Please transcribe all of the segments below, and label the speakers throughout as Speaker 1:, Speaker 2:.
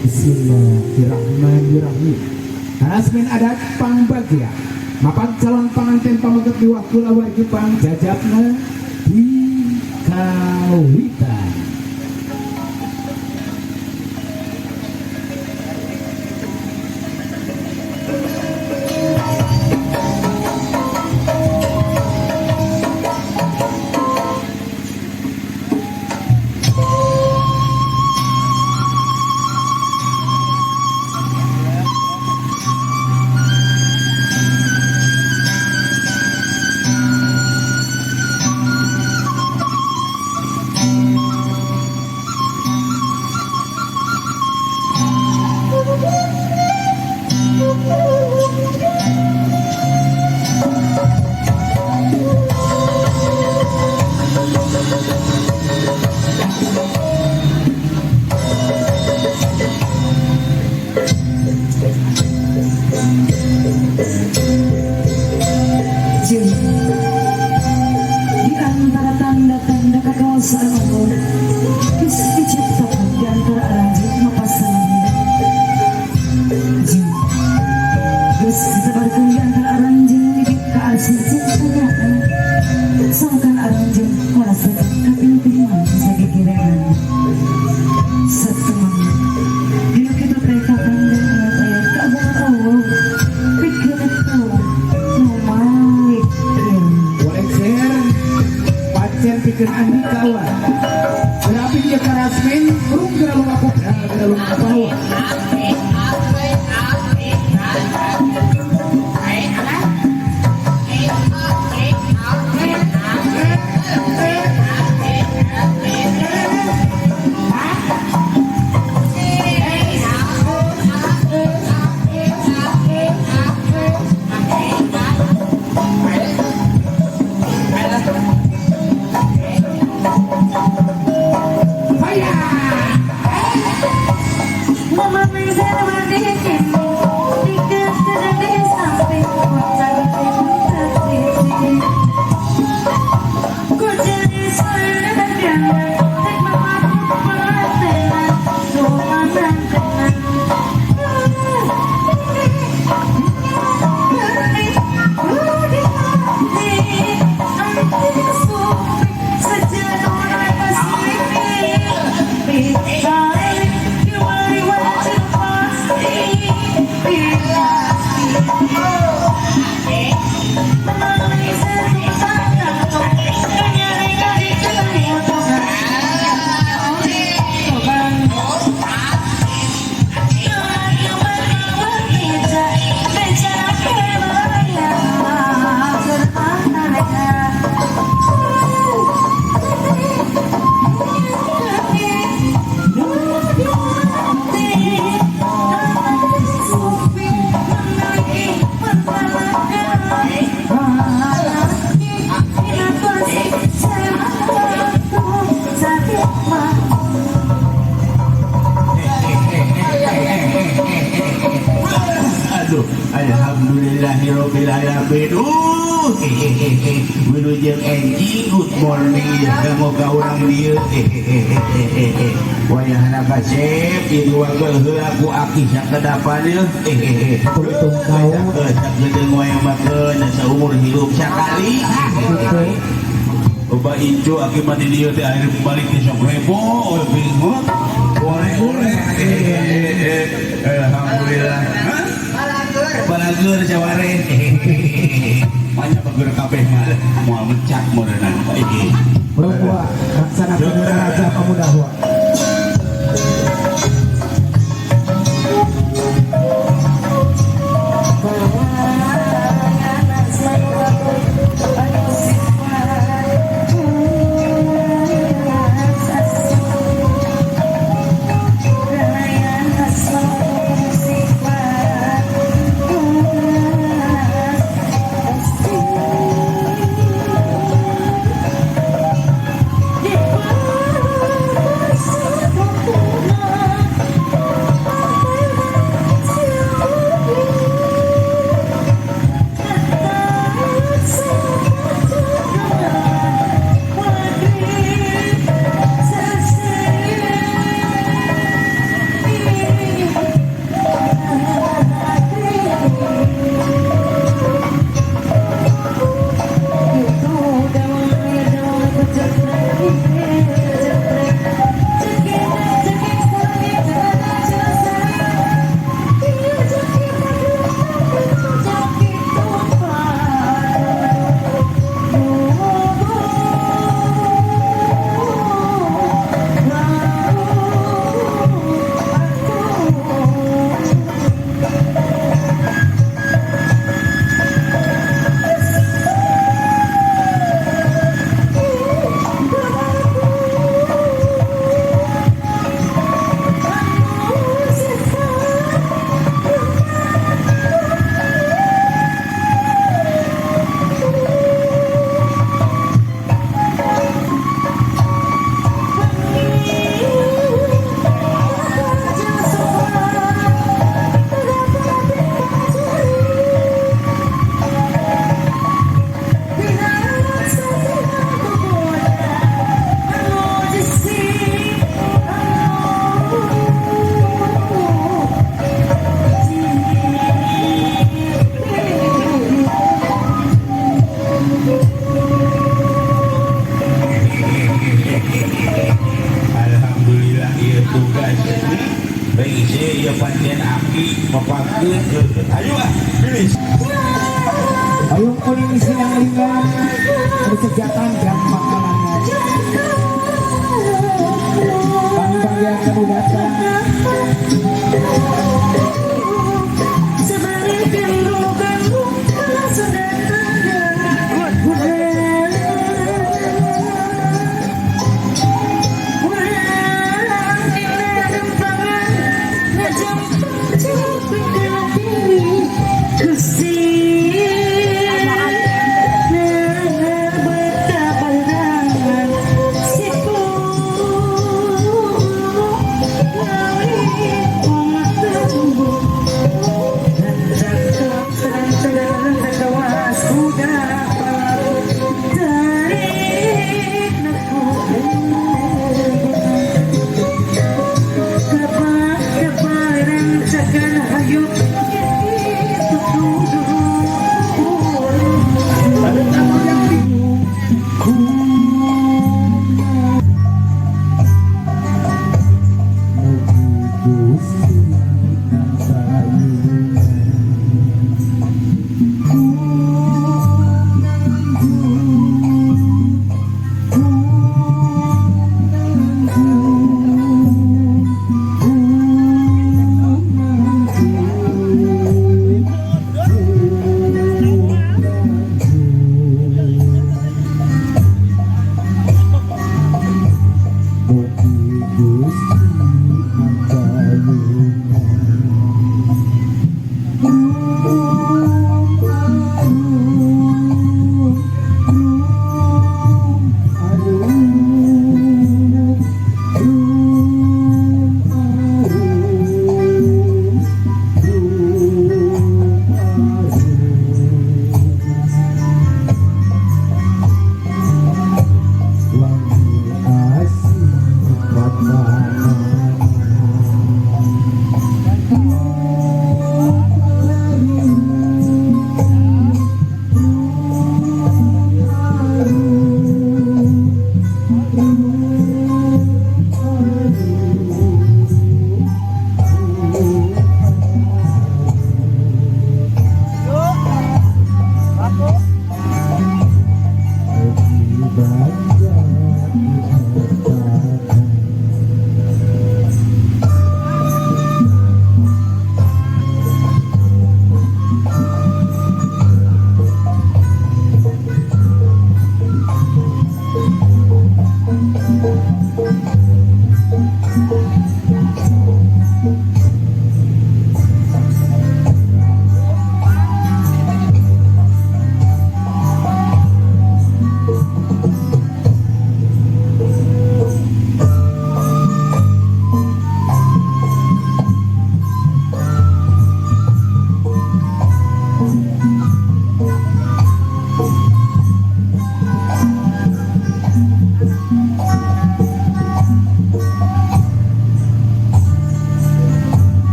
Speaker 1: Bismillahirrahmanirrahim. Karasmin adat pangbagya. Mapan calon panganten pameget miwah kulawargi pangjajapna di kawitan.
Speaker 2: Jeng. Di antara tanda-tanda kekuasaan Allah, geus diciptakan di antara aranjeun mapasangan. Jeng. Geus ditebarkeun di antara aranjeun bibit kaasih jeung kanyaan. Sangkan aranjeun merasa kapingtingan sagigirenan. Satemah dina kitu teh kakandeng ayat-ayat keagungan Allah, pikeun kaula nu malikeun.
Speaker 1: Walekser pancen pikeun andika wa. Berapi ieu karasmin rung geura lumaku geura lumaku bawa. Fire!
Speaker 2: Mama
Speaker 3: Aduh, alhamdulillahirabbil alamin. Hehehe. Wilujeng enjing, good morning ya. Semoga urang dieu. Hehehe. Wayahna kasep ieu diwagel heula ku aki sakedapan ieu. Hehehe.
Speaker 1: Hitung kau.
Speaker 3: Sakedeung wae makeun saumur hirup sakali.
Speaker 1: Gitu.
Speaker 3: Loba incu aki mah di dieu teh akhir balik teh sok rebo we bingung. Ore-ore. Alhamdulillah. Hah? Balageur jaware. Banyak bager kabeh mah moal mecak meureunana.
Speaker 1: Perempuan laksana pemuda raja pemuda hua.
Speaker 3: Mapangkeun. Ayo ah, pilih.
Speaker 1: Ayung kuning sinang linggan kesejahteraan dan makanan. Bang yang kamu datang.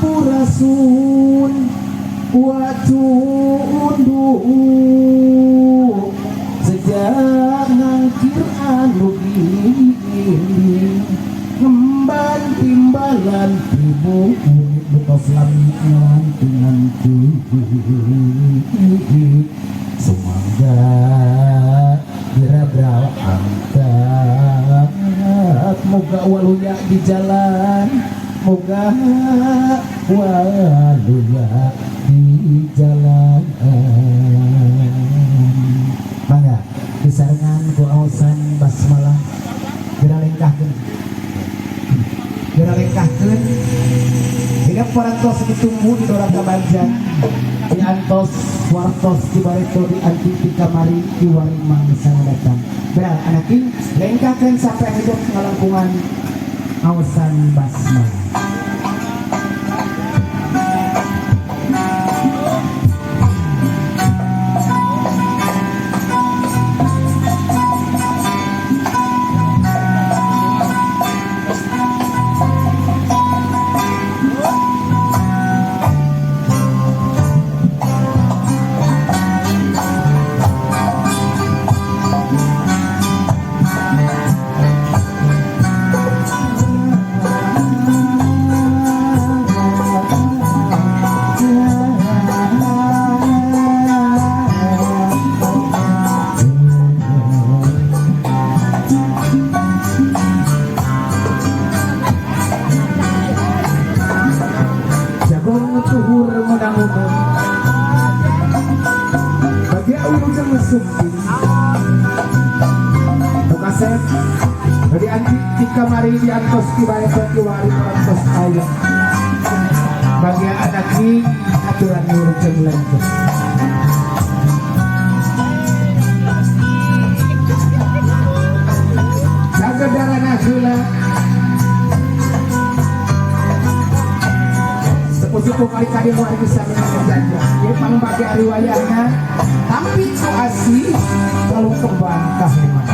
Speaker 1: Sampurasun wacundu sejak ngangkir anu gini ngemban timbalan ibu betos lami nganti sumangga dirabra angkat moga waluya di jalan moga waluya di jalan. Mangga disarengan ku aosan basmalah diralengkahkeun diralengkahkeun hingga parantos ditumbuh di Doraka Banjar diantos Wartos di bareto di anti di kamari kiwari mangsa datang. Beral anaking lengkakeun sampai hidup ngalangkungan awasan basmala. Jagong tuhur menang umum bagi wilujeng sumping Tukasep dari anti di kamari di antos kibareto kiwari parantos ayah bagi anak aturan wilujeng lengkep. Sagedarana heula sepuh-sepuh kali-kali wargi sami menjaga. Ieu pangbagi ari wayahna tampi ku asih lalu kembang kahemat.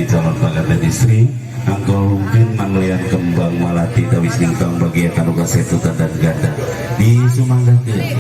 Speaker 3: Calon pengantin istri angkau mungkin manglian kembang malati tawis lingkang bagi kanuka setutan dan ganda di Sumanggakeun.